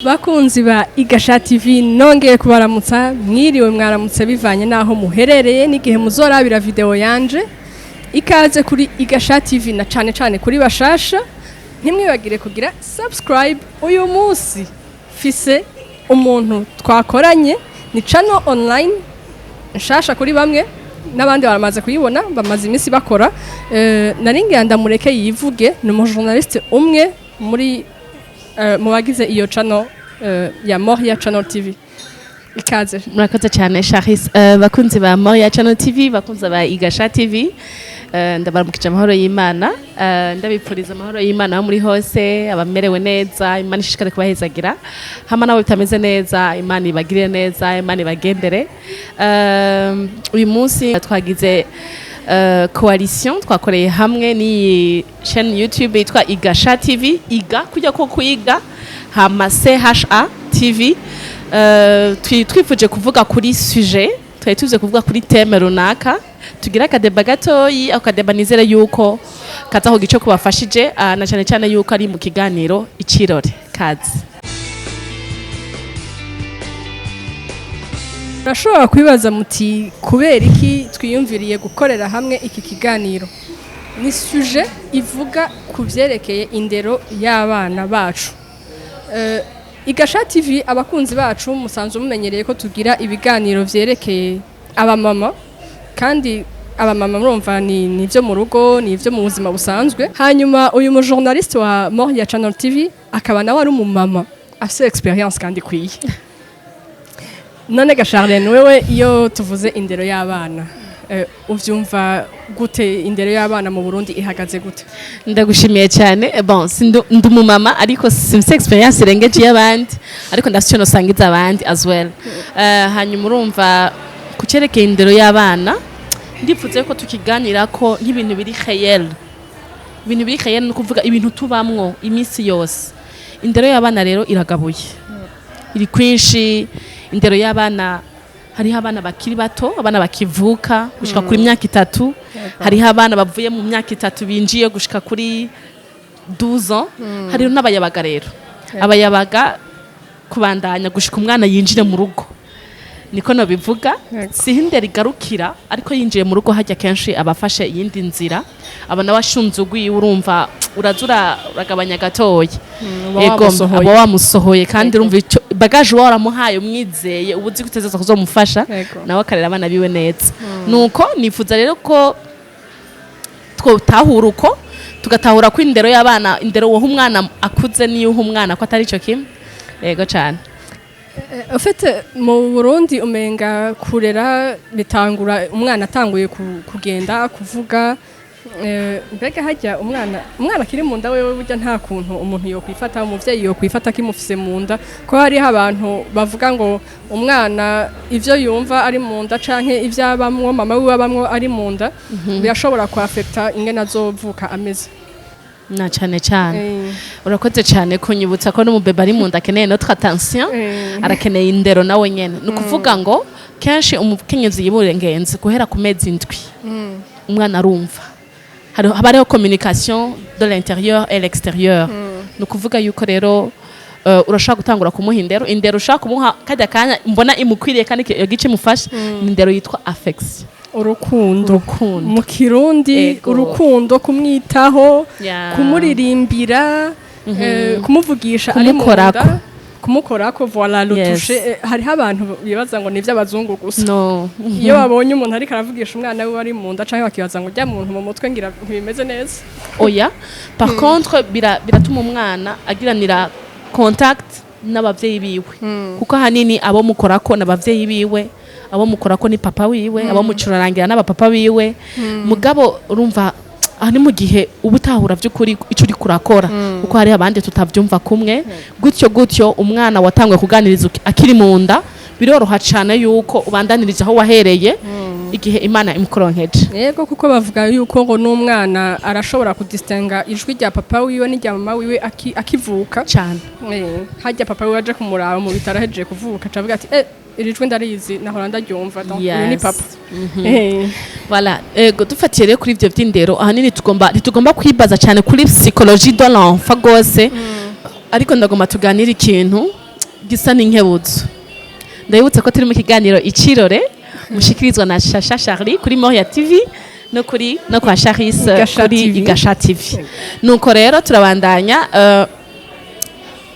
Bakunzi ba Igasha TV, nongeye kubaramutsa, mwiriwe, mwaramutse, bivanye n'aho muherereye n'igihe muzorabira video yanje. Ikaze kuri Igasha TV, na cane cane kuri bashasha, ntimwibagire kugira subscribe. Uyu munsi fise umuntu twakoranye, ni channel online nshasha kuri bamwe, n'abandi baramaze kuyibona, bamaze iminsi bakora. Nari ngira ndamureke yivuge. Ni umujournaliste umwe muri mu bagize iyo channel ya Moria Channel TV. Ikaze. Murakoze cyane, Charis. Bakunzi ba Moria Channel TV, bakunzi ba Igasha TV, ndabaramukije amahoro y'Imana. Ndabipfuriza amahoro y'Imana aho muri hose. Abamerewe neza, Imana ishishikare kubahezagira, hama nabo bitameze neza, Imana ibagirire neza, Imana ibagendere. Uyu munsi twagize coalition, twakoreye hamwe n'iyi chaîne YouTube yitwa Igasha TV, iga kujya ko kwiga, hama CHA TV. Twifuje kuvuga kuri sujet, twari tuze kuvuga kuri thème runaka, tugira akadébat gatoyi. Ako kadébat nizere yuko kaza ku gice kubafashije, na cyane cyane yuko ari mu kiganiro Icirore. Kazi. Urashobora kwibaza muti: kubera iki twiyumviriye gukorera hamwe iki kiganiro? Ni sujet ivuga ku byerekeye indero y'abana bacu. Igasha TV, abakunzi bacu musanzwe mumenyereye ko tugira ibiganiro vyerekeye abamama, kandi abamama murumva ni ibyo mu rugo, ni ibyo mu buzima busanzwe. Hanyuma uyu mu journaliste wa Moria Channel TV akaba nawe ari umumama afise expérience kandi ikwiye. None ga Charlene, wewe iyo tuvuze indero y'abana, uvyumva gute? Indero y'abana mu Burundi ihagaze gute? Ndagushimiye cyane. Bon, ndi umumama, ariko simfise expérience irengeje iy'abandi, ariko ndafise ico nosangiza abandi as well. Hanyuma urumva, ku cerekeye indero y'abana, ndipfuze ko tukiganirako nk'ibintu biri réel. Ibintu biri réel ni ukuvuga ibintu tubamwo iminsi yose. Indero y'abana rero iragabuye, iri kwinshi. Indero y'abana, hariho abana bakiri bato, abana bakivuka gushika kuri myaka 3. Hariho abana bavuye mu myaka 3 binjiye gushika kuri 12 ans. Hariho n'abayabaga rero, abayabaga kubandanya gushika umwana yinjire mu rugo, niko nobivuga. Siho indero igarukira, ariko yinjiye mu rugo hajya kenshi abafashe iyindi nzira, aba nawe ashunze ugwiwe, urumva uraza uragabanya gatoya. Uba Ego, wamusohoye. aba wamusohoye, kandi urumva ico bagage uba waramuhaye, umwizeye, uba uzi ko utezeza kuzomufasha, nawe akarera abana biwe neza. Nuko nifuza rero ko twotahura uko, tugatahura ko indero y'abana, indero woha umwana akuze n'iyo uha umwana, ko atari ico kimwe. Yego cane. Ufite mu Burundi umenga kurera bitangura umwana atanguye kugenda, kuvuga. Mbega hajya umwana akiri mu nda, wewe burya nta kuntu umuntu yokwifata, umuvyeyi yokwifata akimufise mu nda? Ko hariho abantu bavuga ngo umwana ivyo yumva ari mu nda canke ivyo abamwo, mama wiwe abamwo ari mu nda, birashobora kuaffecta ingene azovuka ameze. Na cane cane. Urakoze cane kunyibutsa ko n'umubebe ari mu nda akeneye notre attention. Arakeneye indero nawe nyene. Ni ukuvuga ngo kenshi umukenyezi yiburengenze guhera ku mezi 7, umwana arumva. Haba hariho communication de l'intérieur et l'extérieur. Ni ukuvuga yuko rero urashobora gutangura kumuha indero. Indero ushobora kumuha kajya kanya mbona imukwiriye kandi iyo gice imufasha ni indero yitwa affection. Urukundo. Urukundo. Mu Kirundi. Urukundo, kumwitaho, kumuririmbira, kumuvugisha ari mu Kumukorako. nda, kumukorako, voilà, le toucher. Hariho abantu bibaza ngo ni iby'abazungu gusa. No. Iyo babonye umuntu ariko aravugisha umwana wiwe ari mu nda, canke bakibaza ngo ujya muntu mu mutwe ngira ntibimeze neza. Oya, par contre biratuma umwana agiranira contact n'abavyeyi biwe, kuko ahanini abo mukorako n'abavyeyi biwe, abo mukorako ni papa wiwe, abo mucurarangira n'abapapa biwe. Mugabo urumva, aha ni mu gihe uba utahura by'ukuri icyo uri kurakora, kuko hari abandi tutabyumva kumwe. Gutyo gutyo, umwana watanguye kuganiriza akiri mu nda, biroroha cyane yuko ubandanirije aho wahereye igihe Imana imukoronkeje. Yego, kuko bavuga yuko ngo n'umwana arashobora kudistinga ijwi rya papa wiwe n'irya mama wiwe akivuka. Cyane. Hajya papa wiwe aje kumuraba mu bitaro ahejeje kuvuka, aca avuga ati: "Eh, iri jwi ndarizi, nahora ndaryumva, donc uyu ni papa." Voilà. Ego, dufatiye rero kuri ivyo vy'indero, ahanini tugomba, ntitugomba kwibaza cyane kuri psychologie de l'enfant gose, ariko ndagomba tuganire ikintu. Gisa n'inkebuzo. Ndabibutsa ko turi mu kiganiro Icirore, mushikirizwa na Shasha Charlie kuri Moria TV no kuri no kwa Charis Igasha kuri TV. Igasha TV. Nuko rero turabandanya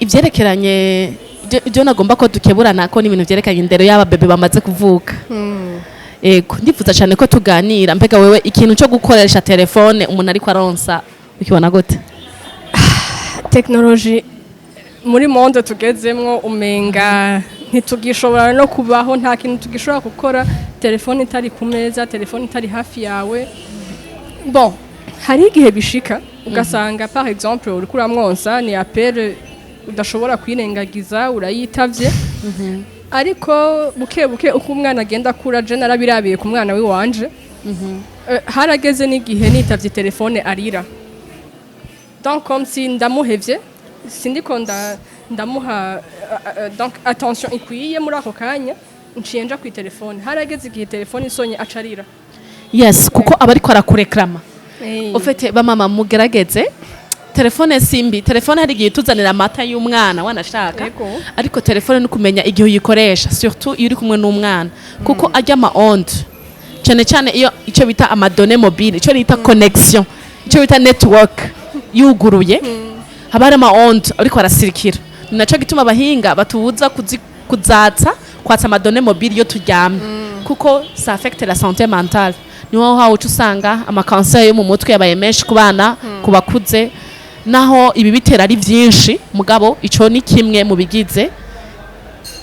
ivyerekeranye ibyo nagomba ko dukeburana ko n'ibintu vyerekanye indero y'aba bébé bamaze kuvuka. Ego, ndifuza cyane ko tuganira. Mbega wewe, ikintu cyo gukoresha telefone umuntu ariko aronsa, ukibona gute? Technologie muri monde tugezemwo, umenga ntitugishobora no kubaho, nta kintu tugishobora gukora telefone itari ku meza, telefone itari hafi yawe. Bon, hari igihe bishika ugasanga, par exemple, uriko uramwonsa, ni appel udashobora kwirengagiza, urayitavye. Ariko buke buke uko umwana agenda akura, je narabirabiye ku mwana w'iwanje, harageze n'igihe nitavye telefone arira. Donc comme si ndamuhevye, sindiko ndamuha donc attention ikwiye muri ako kanya, nciye nja ku telefone. Harageze igihe telefone isonye acarira. Yes, kuko aba ariko arakureklama. Ufite bamama, mugerageze, telefone simbi. Telefone hari igihe ituzanira amata y'umwana wanashaka. Ariko telefone ni kumenya igihe uyikoresha, surtout iyo uri kumwe n'umwana, kuko ajya ama ondes, cyane cyane iyo icyo bita ama données mobile, icyo bita connexion, icyo bita network yuguruye, haba hari ama ondes ariko arasirikira. Ni naco gituma abahinga batubuza kuzatsa kwatsa ama données mobile iyo turyamye, kuko ça affecte la santé mentale. Niho hawe uca usanga amakanseri yo mu mutwe yabaye menshi ku bana, ku bakuze. Naho ibi bitera ari byinshi, mugabo ico ni kimwe mu bigize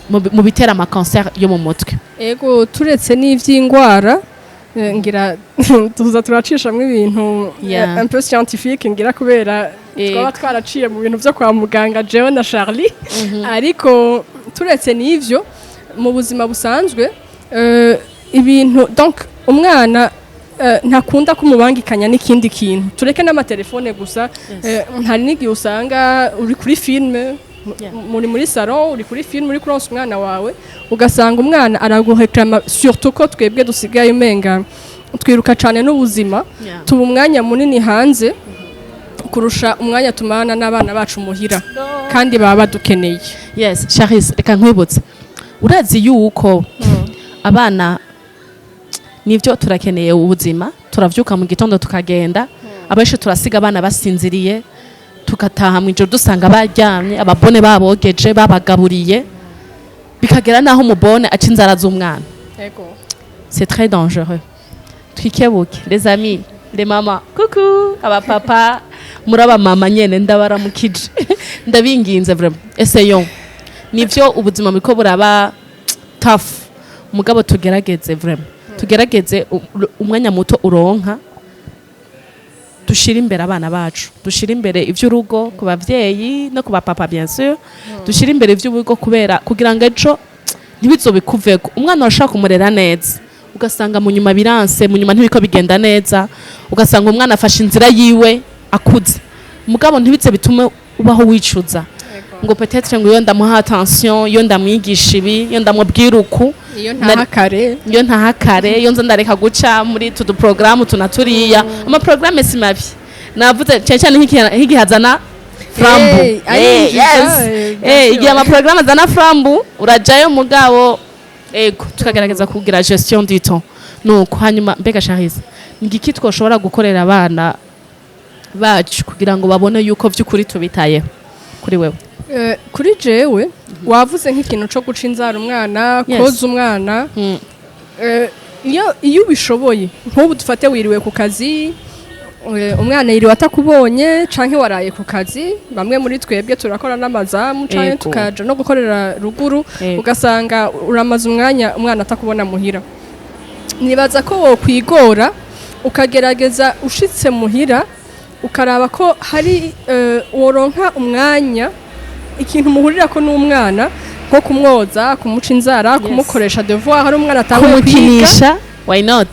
mu bitera amakanseri yo mu mutwe. Ego, turetse n'ivy'ingwara, ngira tuza turacishamwo ibintu un peu scientifique, ngira kubera twaba twaraciye mu bintu vyo kwa muganga, jewe na Charlie. Ariko turetse n'ivyo, mu buzima busanzwe, ibintu, donc umwana ntakunda kumubangikanya n'ikindi kintu, tureke n'amatelefone gusa. Hari n'igihe usanga uri kuri film, muri salon, uri kuri film, uri kuronsa umwana wawe, ugasanga umwana aragureklama, surtout ko twebwe dusigaye umenga twiruka cane n'ubuzima, tuba umwanya munini hanze kurusha umwanya tumana n'abana bacu muhira, kandi baba badukeneye. Yes, Charis, reka nkwibutse. Urazi yuko abana, nivyo turakeneye ubuzima, turavyuka mu gitondo tukagenda, abenshi turasiga abana basinziriye, tugataha mu ijoro dusanga baryamye, ababone babogeje, babagaburiye, bikagera naho umubone aca inzara z'umwana. C'est très dangereux. Twikebuke, les amis, les mamans, coucou abapapa, muri abamama nyene ndabaramukije, ndabinginze vraiment, essayons. Nivyo, ubuzima buriko buraba tough, mugabo tugerageze vraiment, tugerageze umwanya muto uronka dushira imbere abana bacu, dushira imbere ivy'urugo ku bavyeyi no ku bapapa, bien sûr, dushira imbere ivy'urugo kubera kugira ngo ejo ntibizobikuveko. Umwana washaka kumurera neza, ugasanga mu nyuma biranse, mu nyuma ntibiko bigenda neza, ugasanga umwana afashe inzira yiwe akuze. Mugabo ntibize bitume ubaho wicuza ngo peut-être ngo iyo ndamuha attention, iyo ndamwigisha ibi, iyo ndamubwira uku, iyo ntaha kare. Iyo ntaha kare, iyo nza ndareka guca muri tudu porogaramu tuna turiya. Amaporogaramu si mabi, navuze cyane cyane nk'igihe azana frambu. Arinjiza, yes. Bien sûr. Igihe amaporogaramu azana frambu urajayo, mugabo ego, tukagerageza kugira gestion du temps. Nuko hanyuma, mbega Shahise, ngiki twoshobora gukorera abana bacu kugira ngo babone yuko vy'ukuri tubitayeho, kuri wewe? Kuri jewe, wavuze nk'ikintu co guca inzara umwana, koza umwana. Iyo ubishoboye, nk'ubu dufate wiriwe ku kazi, umwana yiriwe atakubonye, canke waraye ku kazi. Bamwe muri twebwe turakora n'amazamu canke tukaja no gukorera ruguru, ugasanga uramaze umwanya umwana atakubona muhira. Nibaza ko wokwigora ukagerageza, ushitse muhira ukaraba ko hari woronka umwanya, ikintu muhurirako n'umwana, nko kumwoza, kumuca inzara, kumukoresha devoir, hari umwana atanguye kwiga. Kumukinisha, why not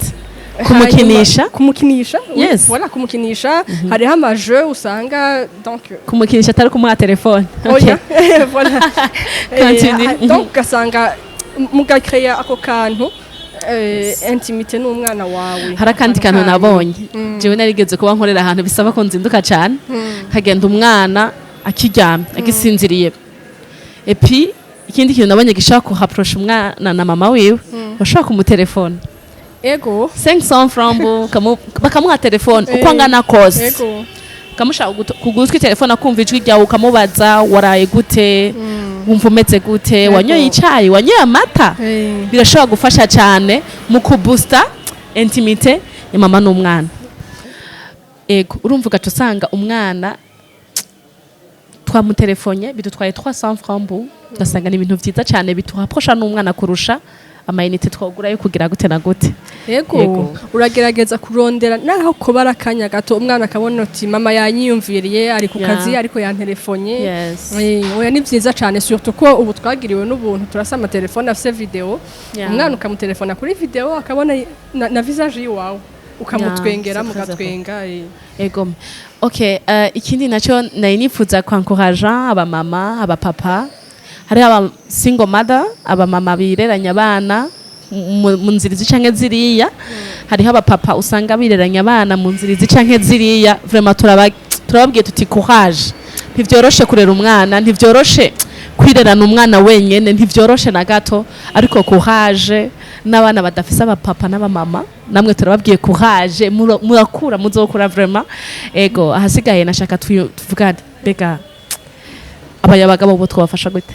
kumukinisha? Hanyuma, kumukinisha, oui, voilà, kumukinisha. Hariho ama jeux usanga, donc Kumukinisha atari kumuha telefone. Oya, voilà. Continue. Donc ugasanga mugakreya ako kantu intimité n'umwana wawe. Hari akandi kantu kanyu. Nabonye jewe narigeze kuba nkorera ahantu bisaba ko nzinduka cyane, nkagenda umwana akiryamye, agisinziriye, et puis Ikindi kintu nabonye gishobora kuhapprocha umwana na mama wiwe, bashobora kumutelefona. 500 francs bakamuha telefone uko angana kose, ukamushaka ku gutwi telefone, akumva ijwi ryawe, ukamubaza: "Waraye gute? Wumva umeze gute? Wanyoye icayi? Wanyoye amata?" Birashobora gufasha cyane mu kuboosta intimité ya mama n'umwana. Ego, urumva, ugaca usanga umwana twamutelefone, bidutwaye 300 francs bu, ugasanga ni ibintu vyiza cyane bituhapprocha n'umwana kurusha ama unités twagura yo kugira gute na gute. Ego, uragerageza kurondera naho kuba ari akanya gato, umwana akabona uti: "Mama yanyiyumviriye, ari ku kazi, ariko yantelefonye." Oya, ni vyiza cyane, surtout ko ubu twagiriwe n'ubuntu, turasa amatelefone afise vidéo. Umwana ukamutelefona kuri vidéo, akabona na visage yiwawe, ukamutwengera, Yeah, c'est très mugatwenga. Ego. Okay, ikindi naco nari nifuza kwencourager abamama, abapapa, hariho aba single mother, abamama bireranya abana mu nzira izi canke ziriya, hariho abapapa usanga bireranya abana mu nzira izi canke ziriya. Vraiment turababwiye tuti: "Courage." Ntivyoroshe kurera umwana, ntivyoroshe kwirerana umwana wenyene, ntivyoroshe na gato, ariko courage. N'abana badafise abapapa n'abamama, namwe turababwiye courage, murakura, muzokura vraiment. Ego, ahasigaye nashaka tuvugane, mbega abayabaga bo twabafasha gute?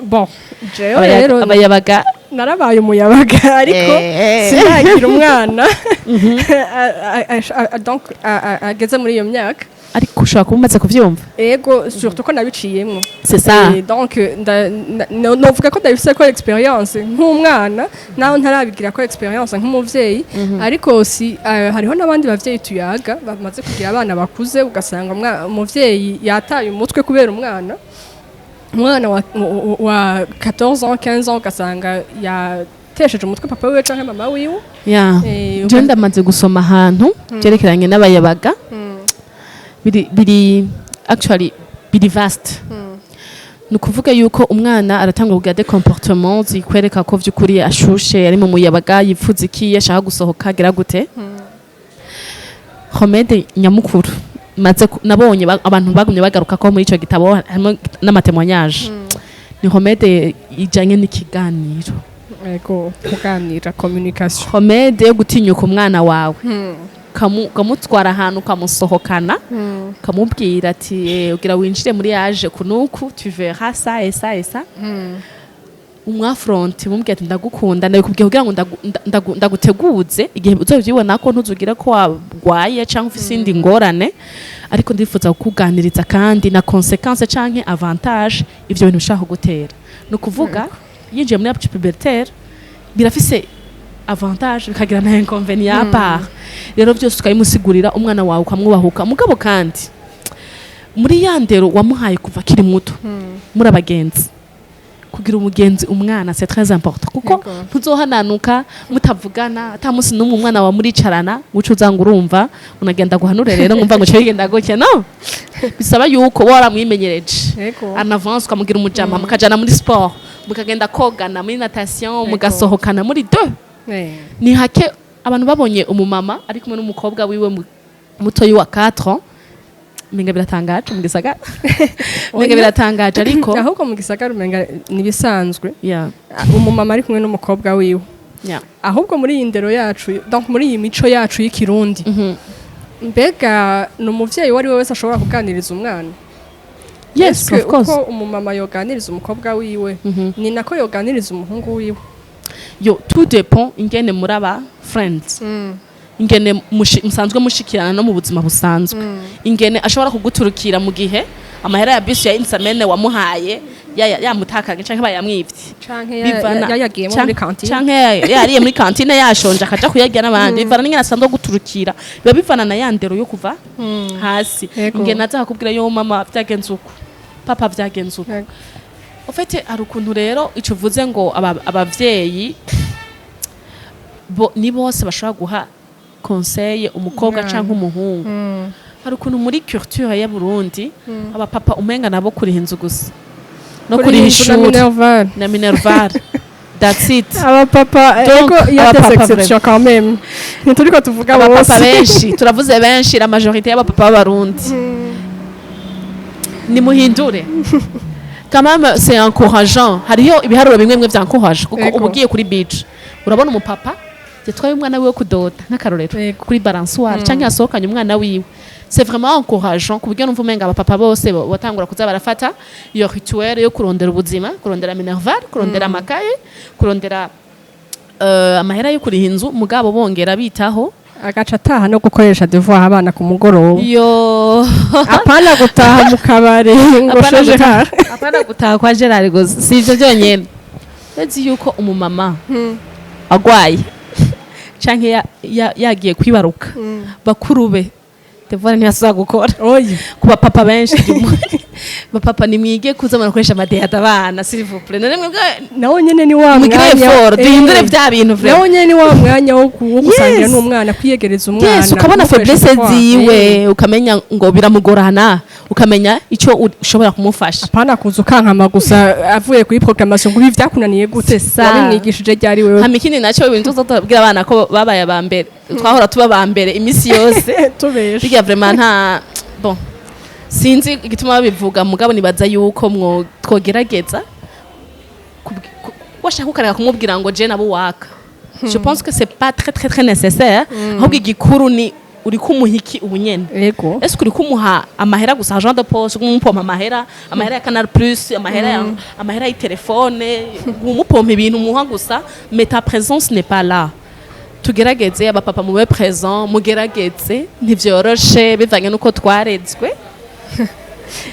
Bon, jewe rero Abayabaga. narabaye umuyabaga, ariko sinagira umwana donc ageze muri iyo myaka. Ariko ushobora kuba umaze kuvyumva. Ego, surtout ko nabiciyemwo. C'est ça. Donc novuga ko ndabifise ko expérience nk'umwana, naho ntarabigira ko expérience nk'umuvyeyi. Ariko si hariho n'abandi bavyeyi tuyaga bamaze kugira abana bakuze, ugasanga umuvyeyi yataye umutwe kubera umwana wa 14 ans, 15 ans, ugasanga yatesheje umutwe papa wiwe canke mama wiwe. Je ndamaze gusoma ahantu byerekeranye n'abayabaga, biri actually biri vaste. Ni ukuvuga yuko umwana aratanga kugira des comportements zikwereka ko vy'ukuri ashushe, ari mu muyabaga, yipfuza iki, ashaka gusohoka, agira gute. Remède nyamukuru maze nabonye abantu bagumye bagaruka ko muri ico gitabo harimo n'ama témoignages, ni remède ijanye n'ikiganiro. Ego, kuganira, communication. Remède yo gutinyuka umwana wawe, ukamutwara ahantu, ukamusohokana, ukamubwira ati: "Ugira winjire muri âge kunuku, tu verras ça et ça et ça." Umwaffronte, umubwira ati: "Ndagukunda, ndabikubwiye kugira ngo ndaguteguze igihe uzovyibona ko ntuzugire ko wagwaye cyangwa ufise indi ngorane, ariko ndifuza kukuganiriza kandi na conséquence canke avantage ivyo bintu bishaka kugutera." Ni ukuvuga yinjiye muri âge pubertaire, birafise avantage, bikagira na inconvénient à part. Rero byose ukabimusigurira umwana wawe, ukamwubahuka. Mugabo kandi muri ya ndero wamuhaye kuva akiri muto, muri abagenzi, kugira umugenzi umwana, c'est très important, kuko ntuzohananuka mutavugana ata munsi n'umwe umwana wa muricarana guca uzanga urumva unagenda guhanure rero ngumva ngo bigenda gutya. No bisaba yuko waramwimenyereje en avance, ukamugira umujama, mukajana muri sport, mukagenda kogana muri natation, mugasohokana muri deux. Ni hake abantu babonye umumama ari kumwe n'umukobwa wiwe mutoyi wa 4 ans, umenga biratangaje mu gisagara, umenga biratangaje, ariko Ahubwo mu gisagara umenga nibisanzwe, umumama ari kumwe n'umukobwa wiwe. Ahubwo muri iyi ndero yacu, donc muri iyi mico yacu y'ikirundi, mbega ni umuvyeyi uwo ari we wese ashobora kuganiriza umwana? Yes. Est-ce que Of course. uko umumama yoganiriza umukobwa wiwe, ni nako yoganiriza umuhungu wiwe? Yo, tout dépend ingene muri aba friends, ingene musanzwe mushikirana no mu buzima busanzwe, ingene ashobora kuguturukira mu gihe amahera ya bisi ya insamene wamuhaye yamutakage canke bayamwivye. Canke yayagiyemo muri cantine. Canke yariye muri cantine, yashonje, akaja kuyarya n'abandi. Bivana n'ingene asanzwe guturukira, biba bivana na ya ndero yo kuva hasi, ingene aza akakubwira: "Yo mama, vyagenze uku, papa, vyagenze uku." Ufite hari ukuntu rero ico uvuze ngo abavyeyi bo ni bose bashobora guha conseil umukobwa Umwana. canke umuhungu. Hari ukuntu muri culture ya Burundi abapapa umenga nabo kuriha inzu gusa no kuriha na ishuri minerval. Na minerval, that's it. Abapapa. Donc, Ego, il y a des abapapa. exceptions quand même, ntituriko tuvuga Abapapa bose. benshi, turavuze benshi, la majorité y'abapapa b'Abarundi. Nimuhindure. Quand même, c'est encourageant. Hariho ibiharuro bimwe bimwe vyankoraje, kuko uba ugiye kuri beach, urabona umupapa yatwaye umwana wiwe kudota, nk'akarorero, kuri balançoire, canke yasohokanye umwana wiwe. C'est vraiment encourageant, ku buryo numva umenga abapapa bose batangura kuza barafata iyo rituel yo kurondera ubuzima, kurondera minerval, kurondera amakaye, kurondera amahera yo kuriha inzu, mugabo bongera bitaho. Agaca ataha no gukoresha devoir abana ku mugoroba. Iyo. Apana gutaha mu kabare ngo Apana shoje. Apana gutaha kwa Gerard gusa, si ivyo byonyene. Uretse yuko umumama agwaye canke yagiye kwibaruka, bakuru be devoir ntiyasubira gukora. Oya. Ku bapapa benshi, bapapa, nimwige kuza murakoresha amadehada abana, s'il vous plaît. None mwebwe Nawe nyene ni wa mugire mwanya effort, duhindure vya bintu vraiment. Nawe nyene ni wa mwanya wo gusangira n'umwana, kwiyegereza umwana, Yes, ukabona kumukoresha faiblesse devoir. ziwe, ukamenya ngo biramugorana, ukamenya ico ushobora kumufasha. Apana kuza ukankama gusa avuye kuri programmation ngo ibi vyakunaniye gute? C'est ça. Wabimwigishije ryari wewe? Hama ikindi nacyo, ibintu tuza tubabwira abana ko babaye aba mbere, twahora tuba aba mbere iminsi yose. Tubesha. Bijya vraiment nta, bon, sinzi igituma babivuga, mugabo nibaza yuko mwo twogerageza washaka ukareka kumubwira ngo je nabo waka. Je pense que c'est pas très très très nécessaire. Ahubwo igikuru ni uri kumuha iki ubu nyene? Ese uri kumuha amahera gusa, argent de poche, kumupompa amahera, amahera ya Canal Plus, amahera ya amahera y'itelefone, umupompa ibintu umuha gusa, mais ta présence n'est pas là? Tugerageze, abapapa, mube présent, mugerageze. Ntivyoroshe bivanye nuko twarezwe.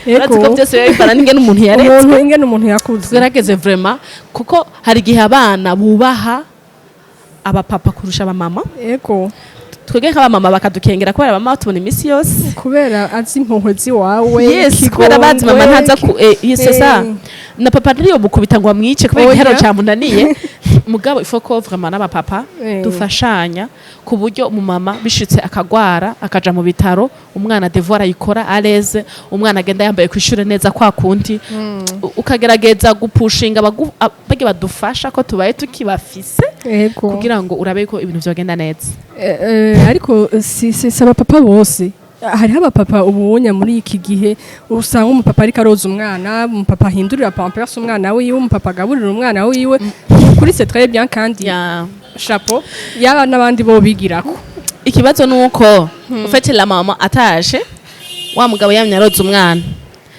Urazi ko byose biba bivana n'ingene umuntu yarezwe. Umuntu, ingene umuntu yakuze. Tugerageze vraiment, kuko hari igihe abana bubaha abapapa kurusha abamama. Twebwe nk'abamama bakadukengera kubera abamama tubona iminsi yose. Kubera azi impuhwe ziwawe. Yes, kubera bazi mama ntaza ku yes, c'est ça. Na papa ntariyo mukubita ngo amwice kubera Oya. igihero cyamunaniye. Mugabo il faut ko vraiment n'abapapa dufashanya, ku buryo umumama bishitse akagwara, akaja mu bitaro, umwana devoir ayikora à l'aise, umwana agenda yambaye kw'ishure neza kwa kundi. Ukagerageza gupushinga bage badufasha ko tubaye tukibafise, kugira ngo urabe ko ibintu vyogenda neza. Ariko si abapapa bose. Hariho abapapa ubunya muri iki gihe usanga umupapa ariko aroza umwana, umupapa ahindurira pampers umwana wiwe, umupapa agaburira umwana wiwe. Kuri c'est très bien, kandi chapeau, yaba n'abandi bo bigirako. Ikibazo nuko ufite la mama atashe, wa mugabo yamye aroza umwana,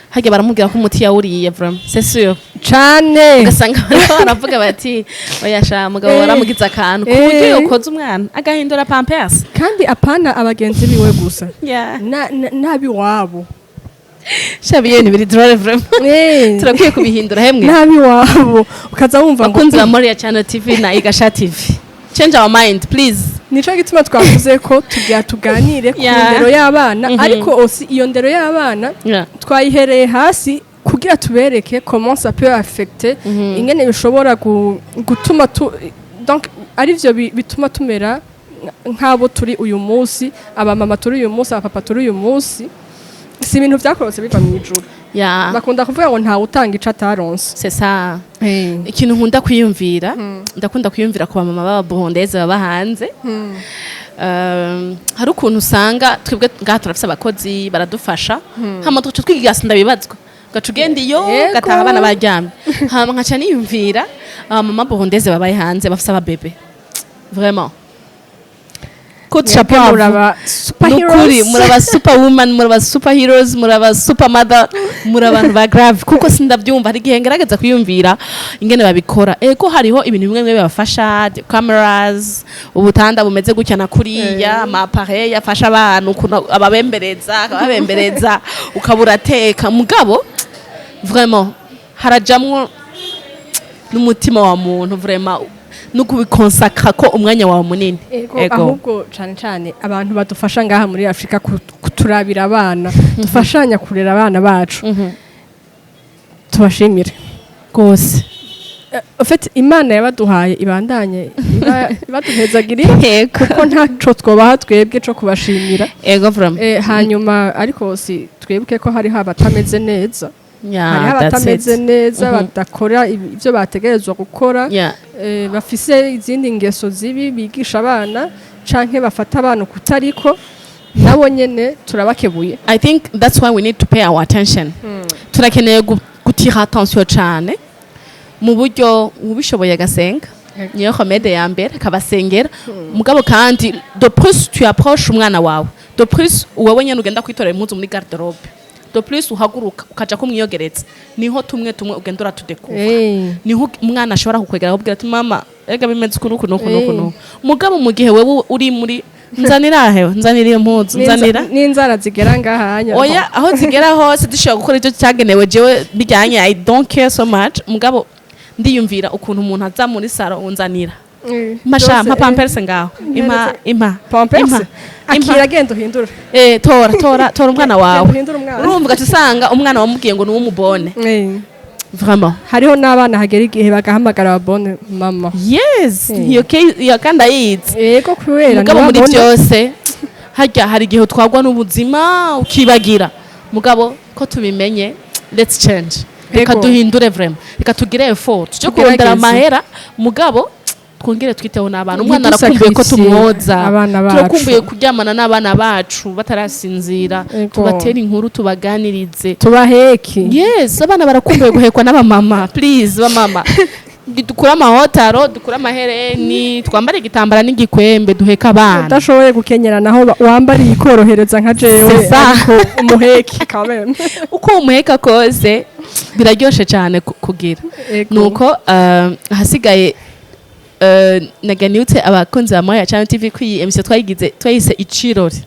harya baramubwira ko umuti yawuriye, vraiment, c'est sûr. Cane. Ugasanga bariko baravuga bati: "Oya sha, mugabo waramugize akantu", ku buryo yokoza umwana, agahindura pampers. Kandi apana abagenzi biwe gusa, n'abiwabo. Sha, biyo ni biri drôle vraiment. Turakwiye kubihindura hemwe. N'abiwabo, ukaza wumva ngo Bakunzi ba Moria Channel TV na Igasha TV, change our mind, please. Nico gituma twavuze ko tugira tuganire ku ndero y'abana. Ariko aussi iyo ndero y'abana twayihereye hasi kugira tubereke comment ça peut affecter, ingene bishobora gutuma tu, donc arivyo bituma tumera nk'abo turi uyu munsi, abamama turi uyu munsi, abapapa turi uyu munsi. Si ibintu vyakorotse biva mu ijuru. Bakunda kuvuga ngo ntawe utanga ico ataronse. C'est ça. Ikintu nkunda kwiyumvira, ndakunda kwiyumvira ku bamama b'aba burundaises baba hanze. Hari ukuntu usanga twebwe ngaha turafise abakozi baradufasha, hama tugaca twigira sindabibazwa, ugaca ugenda iyo gataha abana baryamye. Hama nkaca niyumvira abamama burundaises babaye hanze bafise ababebe, vraiment, coup de chapeau à vous. Muraba superheroes. Nukuri muraba superwoman, muraba superheroes, muraba supermother, muri abantu ba grave, kuko sindabyumva. Hari igihe ngerageza kwiyumvira ingene babikora. Ego, hariho ibintu bimwe bimwe bibafasha, cameras, ubutanda bumeze gutya na kuriya, ama appareil afasha abantu, ukuntu ababembereza, akababembereza, ukaba urateka. Mugabo vraiment harajamwo n'umutima wa muntu, vraiment, no kubikonsakra ko umwanya wawe munini. Ego, ahubwo cane cane abantu badufasha ngaha muri Afrika kuturabira abana, dufashanya kurera abana bacu, tubashimire Rwose. En fait, Imana yabaduhaye ibandanye ibaduhezagirira, kuko ntaco twobaha twebwe co kubashimira. Ego, vraiment. Hanyuma ariko si twibuke ko hariho abatameze neza. Hariho That's abatameze it. neza, badakora ibyo bategerezwa gukora, bafise izindi ngeso zibi bigisha abana, canke bafata abana kutariko. Nabo nyene turabakebuye. I think that's why we need to pay our attention. Turakeneye Gutira attention cane mu buryo ubishoboye agasenga, niyo remède ya mbere, akabasengera. Mugabo kandi de plus tu approches umwana wawe, de plus wowe nyene ugenda kwitorera impuzu muri garde-robe, de plus uhaguruka ukaja kumwiyogereza, niho tumwe tumwe ugenda uratudekura, niho umwana ashobora kukwegera akubwira ati: "Mama, ega bimeze uku nuku nuku nuku nuku." Mugabo mu gihe wewe uri muri "nzanira hewe, nzanira iyo mpuzu, nzanira", N'inzara zigera ngahanya. Oya, aho zigera hose dushobora gukora icyo cyagenewe. Jewe bijyanye, I don't care so much, mugabo ndiyumvira ukuntu umuntu aza muri salon: "Unzanira, mpa sha, mpa pampers ngaho, impa, impa." Pampers. Impa, impa. Akira, genda uhindure. Eh, tora, tora, tora umwana wawe. Uhindure umwana. Urumva ugaca usanga umwana wamubwiye ngo ni uw'umubone. Vraiment. Hariho n'abana hagera igihe bagahamagara babone mama. Yes, iyo case iyo kandi ayizi. Yego, kubera Mugabo muri ntibabona. byose harya hari igihe utwagwa n'ubuzima ukibagira. Mugabo ko tubimenye, let's change, reka duhindure vraiment, reka tugire effort tujye kurondera Tugerageze. amahera, mugabo twongere twiteho n'abana. Umwana arakumbuye ko Ntidusacrifice tumwoza. abana bacu. Turakumbuye kuryamana n'abana bacu batarasinzira, tubatere inkuru, tubaganirize. Tubaheke. Yes, abana barakumbuye guhekwa n'abamama. Please, bamama, dukure amahotaro, dukure amahereni, twambare igitambara n'igikwembe, duheke abana. Udashoboye gukenyera naho, wambariye ikorohereza nka jewe. C'est ça. Ariko umuheke quand même. Uko umuheka kose biraryoshe cyane kugira. Nuko ahasigaye, naganutse abakunzi ba Moya Channel TV ko iyi émission twayigize, twayise icirori.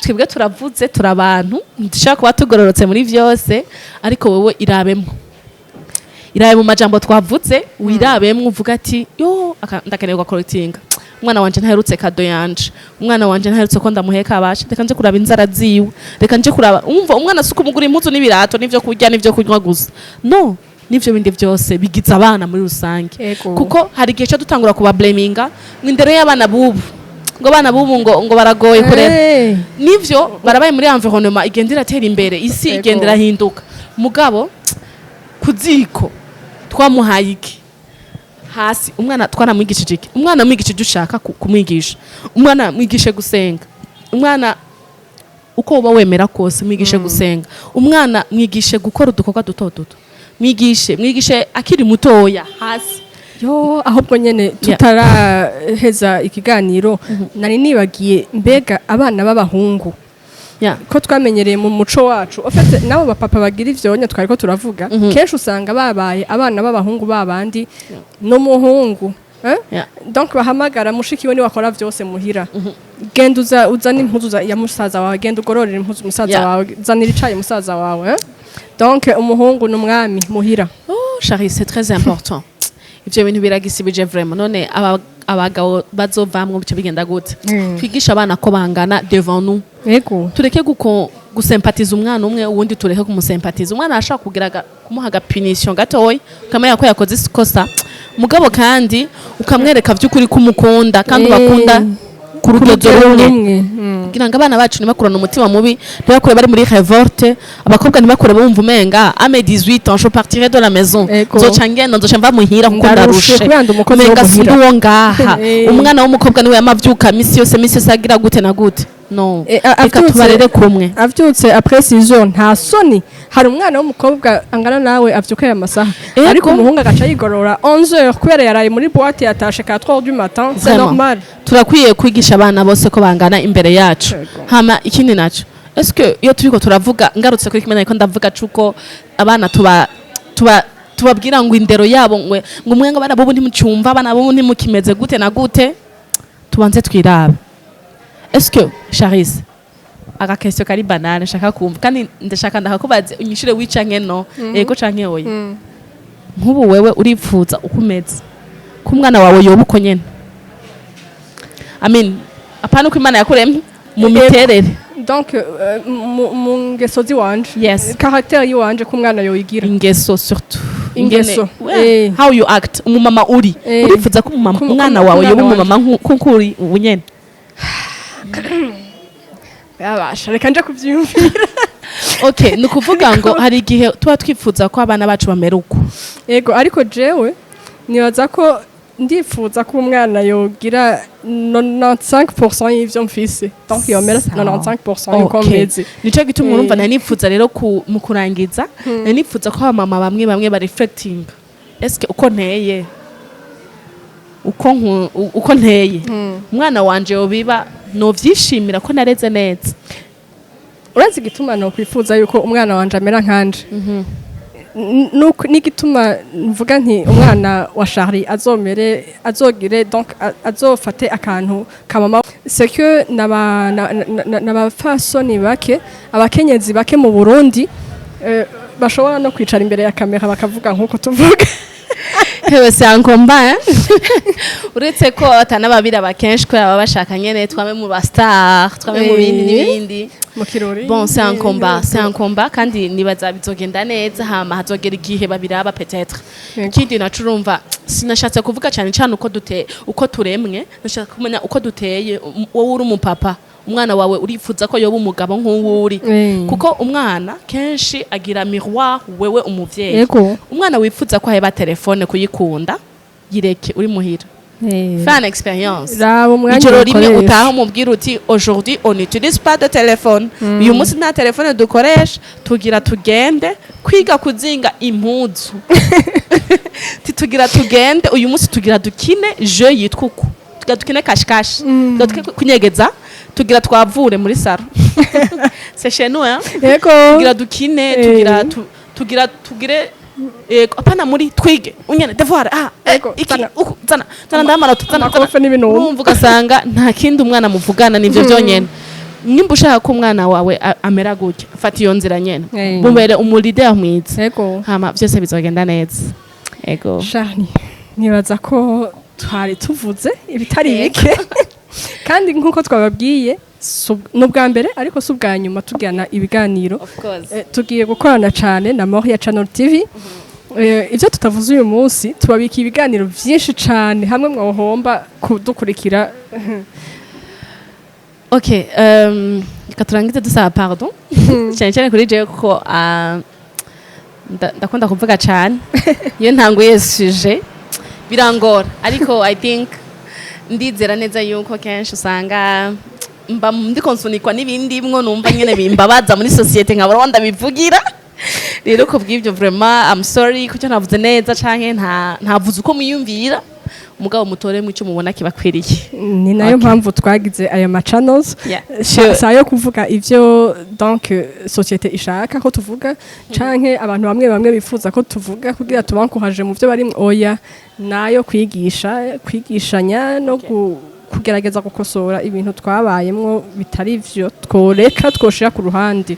Twebwe turavuze, turi abantu ntidushobora kuba tugororotse muri vyose, ariko wowe irabemwo, irabe mu majambo twavuze, wirabemwo, uvuga ati: "Yo, ndakeneye gukorotinga umwana wanje, ntaherutse cadeau yanje, umwana wanje ntaherutse ko ndamuheka, abasha, reka nje kuraba inzara ziwe, reka nje kuraba." Umva, umwana si ukumugura impuzu n'ibirato n'ivyo kurya n'ivyo kunywa gusa, no n'ivyo bindi byose bigize abana muri rusange. Kuko hari igihe cyo dutangura kubablaminga ngo indero y'abana bubu, ngo abana bubu ngo baragoye kurera. Nivyo, barabaye muri environnement igenda iratera imbere, isi igenda irahinduka. Mugabo ku ziko twamuhaye iki? Hasi umwana twaramwigishije iki? Umwana mwigishije ushaka kumwigisha. Umwana mwigishe gusenga, umwana uko uba wemera kose mwigishe gusenga, umwana mwigishe gukora udukorwa duto duto, mwigishe akiri mutoya hasi. Yo, ahubwo nyene tutaraheza ikiganiro, nari nibagiye, mbega abana b'abahungu, ko twamenyereye mu muco wacu, en fait nabo bapapa bagira ivyo twari ko turavuga, kenshi usanga babaye abana b'abahungu babandi n'umuhungu, eh? Donc bahamagara mushiki we, niwe akora vyose muhira: "Genda uza uzane impuzu ya musaza wawe, genda ugororera impuzu musaza wawe, zanira icayi musaza wawe", eh? Donc umuhungu ni umwami muhira. Oh, chérie, c'est très important. Ivyo bintu biragisibije vraiment. None abagabo bazovamwo bice bigenda gute? Twigisha abana ko bangana devant nous. Tureke gusempatiza umwana umwe, uwundi tureke kumusempatiza. Umwana arashobora kugira kumuha agapunition gatoya, ukamenya ko yakoze ikosa, mugabo kandi ukamwereka vy'ukuri ko umukunda kandi ubakunda ku rugero rumwe, kugira ngo abana bacu ntibakurane umutima mubi, ntibakure bari muri révolte. Abakobwa ntibakure bumva umenga: "À mes 18 ans, je partirai de la maison, nzoca ngenda, nzoca mva muhira kuko Ndarushe ndarushe." kubera ndi umukozi wo Umenga muhira. sindi uwo ngaha. Umwana w'umukobwa niwe yamavyuka misi yose, misi yose agira gute na gute. No, reka tubarere kumwe. Avyutse après 6 heures, nta soni. Hari umwana w'umukobwa angana nawe avyuka aya masaha, ariko umuhungu agaca yigorora 11 heures kubera yaraye muri boîte, yatashe 4 heures du matin, c'est Vraiment. normal. Turakwiye kwigisha abana bose ko bangana imbere yacu. Hama ikindi naco, est-ce que iyo turiko turavuga, ngarutse kuri kimwe nariko ndavuga cuko abana tuba tubabwira ngo indero yabo, ngo umwe, ngo abana bubu ntimucyumva, abana bubu ntimukimeze gute na gute, tubanze twirabe. Est-ce que Charis, aka question kari banale, nshaka kumva kandi ndashaka ndakakubaze unyishure oui canke no, yego canke oya. Nk'ubu wewe uripfuza uko umeze ko umwana wawe yoba uko nyene? I mean, apana uko Imana yakuremye mu miterere. Donc mu ngeso ziwanje, caractère yiwanje, ko umwana yoyigira. Ingeso surtout. Ingeso, Ingene, how you act, umumama uri, uripfuza ko umumama, umwana wawe yoba umwana. Umumama nkuko uri ubu nyene? Yabasha, reka nje kuvyiyumvira. Okay, ni ukuvuga ngo hari igihe tuba twifuza ko abana bacu bamera uko. Yego, ariko jewe nibaza ko Ndifuza ko umwana yogira 95% y'ivyo mfise, donc yomera Sawa. 95% yuko meze. Nico gituma urumva nari nipfuza rero mu kurangiza, nari nipfuza ko abamama bamwe bamwe ba reflecting: eske uko nteye, uko nteye, umwana wanje yobiba, novyishimira ko nareze neza? Urazi igituma nokwifuza yuko umwana wanje amera nkanje? N'igituma mvuga nti umwana wa Charlie azomere, azogire, donc azofate akantu ka mama, c'est que n'abafasoni bake, abakenyezi bake mu Burundi bashobora no kwicara imbere ya kamera bakavuga nk'uko tuvuga. Hewe, c'est un combat, hein? Uretse ko atanababiraba kenshi kubera baba bashaka nyene twame mu ba star, twame mu bindi n'ibindi. Mu kirori. Bon, c'est un combat, c'est un combat, kandi nibaza bizogenda neza, hama hazogera igihe babiraba peut-être. Ikindi naco, urumva sinashatse kuvuga cyane cyane uko dute, uko turemwe, nashaka kumenya uko duteye. Wowe uri umupapa, umwana wawe urifuza ko yoba umugabo nk'uwo uri? Kuko umwana kenshi agira miroir wewe umuvyeyi. Umwana wifuza ko aheba telefone kuyikunda, yireke uri muhira. Fais une expérience. Raba umwanya Ijoro rimwe ukoresha. utaha, umubwira uti: "Aujourd'hui on n'utilise pas de téléphone, uyu munsi nta telefone dukoresha, tugira tugende kwiga kuzinga impuzu, tugira tugende uyu munsi, tugira dukine jeu yitwa uku, tugira dukine cache-cache, tugira dukine kunyegeza, tugira twavure muri salon." C'est chez nous, hein? Tugira dukine, tugira tugira tugire, yego, apana muri twige unyene devoir, ah iki, zana. Uku, zana zana ndamanota, zana. Amakofe n'ibintu. Urumva ugasanga nta kindi umwana muvugana, nivyo byonyene. Nimba ushaka ko umwana wawe amera gutya, fata iyo nzira nyene, mubere umu leader mwiza, hama byose bizogenda neza. Ego. Shani, nibaza ko twari tuvuze ibitari bike, kandi nk'uko twababwiye, ni ubwa mbere ariko si ubwa nyuma tugirana ibiganiro. Of course. Tugiye gukorana cyane na Moria Channel TV. Ibyo tutavuze uyu munsi, tubabika ibiganiro byinshi cyane hamwe mwohomba kudukurikira. Okay, reka turangize dusaba pardon cyane cyane kuri jewe, kuko ndakunda kuvuga cyane. Iyo ntanguye sujet birangora, ariko I think ndizera neza yuko kenshi usanga mba ndiko nsunikwa n'ibindi mwo numva nyene bimbabaza muri société, nkabura aho ndabivugira. Rero ku bw'ibyo, vraiment I'm sorry kucyo ntavuze neza canke ntavuze uko mwiyumvira. Umugabo mutore mu icyo mubona kibakwiriye. Ni nayo mpamvu twagize aya ma channels. Sa yo kuvuga ivyo donc société ishaka ko tuvuga, canke abantu bamwe bamwe bifuza ko tuvuga kugira tubankuhaje mu byo bari, oya, nayo kwigisha, kwigishanya no kugerageza gukosora ibintu twabayemwo bitari vyo, tworeka twoshira ku ruhande.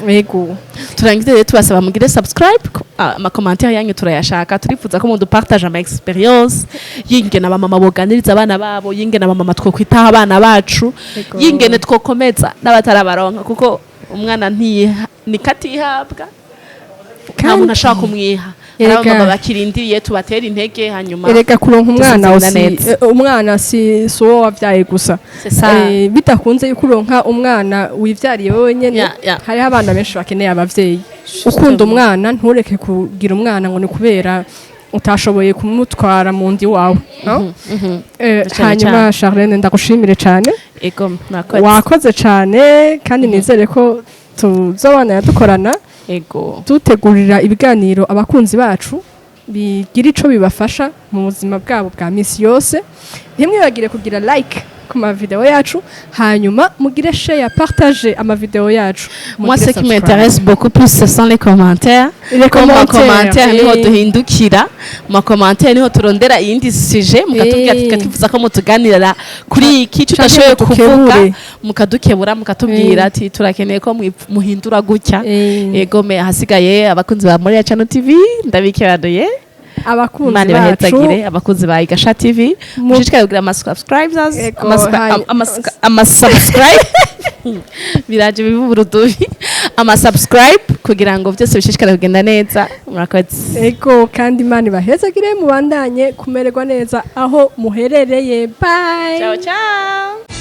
Yego. Turangize rero tubasaba mugire subscribe, ama commentaire yanyu turayashaka. Turifuza ko mudu partage ama expérience yingene abamama boganiriza abana babo, yingene abamama twokwitaho abana bacu, yingene twokomeza n'abatarabaronka, kuko umwana ntiyiha, nikatihabwa, nta muntu ashobora kumwiha. Hari abamama bakirindiriye, tubatera intege, hanyuma Erega kuronka umwana tuzogenda neza. Umwana si uwo wabyaye gusa. C'est ça. Bidakunze yuko uronka umwana wivyariye wowe nyene, hariho abana benshi bakeneye abavyeyi. Ukunda umwana, ntureke kugira umwana ngo ni kubera utashoboye kumutwara mu ndi wawe, no? Cane. Hanyuma Charlene, ndagushimire cyane. Ego, mwakoze. Wakoze cyane, kandi nizere ko tuzobana dukorana, dutegurira ibiganiro abakunzi bacu bigira ico bibafasha mu buzima bwabo bwa misi yose. Ntimwibagire kugira like ku mavideo yacu, hanyuma mugire share, partage amavideo yacu. Moi, Mugire ce qui subscribe. m'intéresse beaucoup plus, ce sont les commentaires. Les Ko mu commentaires, commentaire niho duhindukira, mu commentaire niho turondera iyindi sujet, mukatubwira tukatifuza ko mutuganirira kuri iki Canke tudashoboye kuvuga, mudukebure. Mukadukebura, mukatubwira ati turakeneye ko muhindura gutya. Ego me, ahasigaye abakunzi ba Moria Channel TV, ndabikebanuye. Abakunzi Imana bacu, ibahezagire. Abakunzi ba Igasha TV, mushishikare kugira ama subscribers, ama subscribe, biraje biba uburudubi, ama subscribe kugira ngo byose bishishikare kugenda neza. Murakoze. Ego, kandi Imana ibahezagire, mubandanye kumererwa neza aho muherereye. Bye. Ciao ciao.